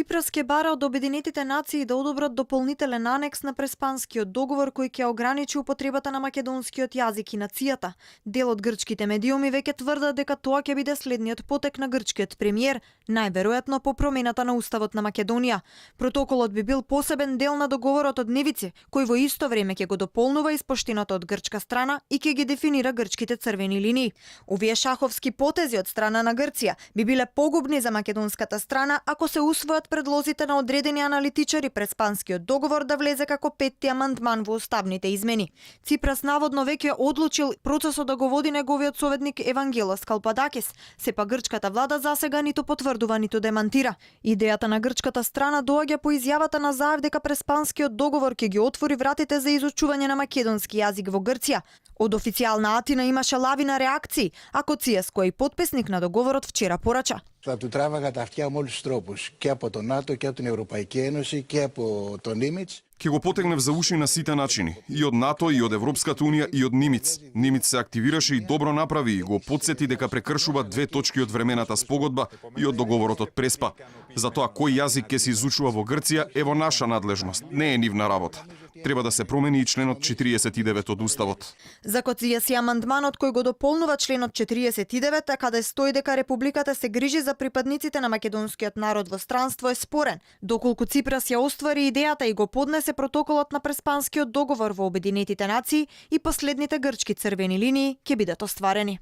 Ципрас ке бара од Обединетите нации да одобрат дополнителен анекс на Преспанскиот договор кој ќе ограничи употребата на македонскиот јазик и нацијата. Дел од грчките медиуми веќе тврдат дека тоа ќе биде следниот потек на грчкиот премиер, најверојатно по промената на уставот на Македонија. Протоколот би бил посебен дел на договорот од Невице, кој во исто време ќе го дополнува испоштеното од грчка страна и ќе ги дефинира грчките црвени линии. Овие шаховски потези од страна на Грција би биле погубни за македонската страна ако се усвојат предлозите на одредени аналитичари Преспанскиот договор да влезе како петти амандман во уставните измени. Ципрас наводно веќе одлучил процесот да го води неговиот советник Евангелос Калпадакис, сепак грчката влада засега ниту потврдува ниту демантира. Идејата на грчката страна доаѓа по изјавата на Заев дека Преспанскиот договор ќе ги отвори вратите за изучување на македонски јазик во Грција. Од официјална Атина имаше лавина реакции, а Коцијас, кој е потписник на договорот, вчера порача. Θα του τράβαγα τα αυτιά με όλους τους τρόπους, και από το ΝΑΤΟ και από την Ευρωπαϊκή Ένωση και από τον Νίμιτς. Ќе го потегнев за уши на сите начини, и од НАТО, и од Европската унија, и од Нимиц. Нимиц се активираше и добро направи и го потсети дека прекршува две точки од времената спогодба и од договорот од Преспа. Затоа кој јазик ќе се изучува во Грција е во наша надлежност, не е нивна работа. Треба да се промени и членот 49 од Уставот. За Коцијас и амандманот кој го дополнува членот 49, каде стои дека Републиката се грижи за припадниците на македонскиот народ во странство е спорен, доколку Ципрас ја оствари идејата и го поднесе протоколот на Преспанскиот договор во Обединетите нации и последните грчки црвени линии ќе бидат остварени.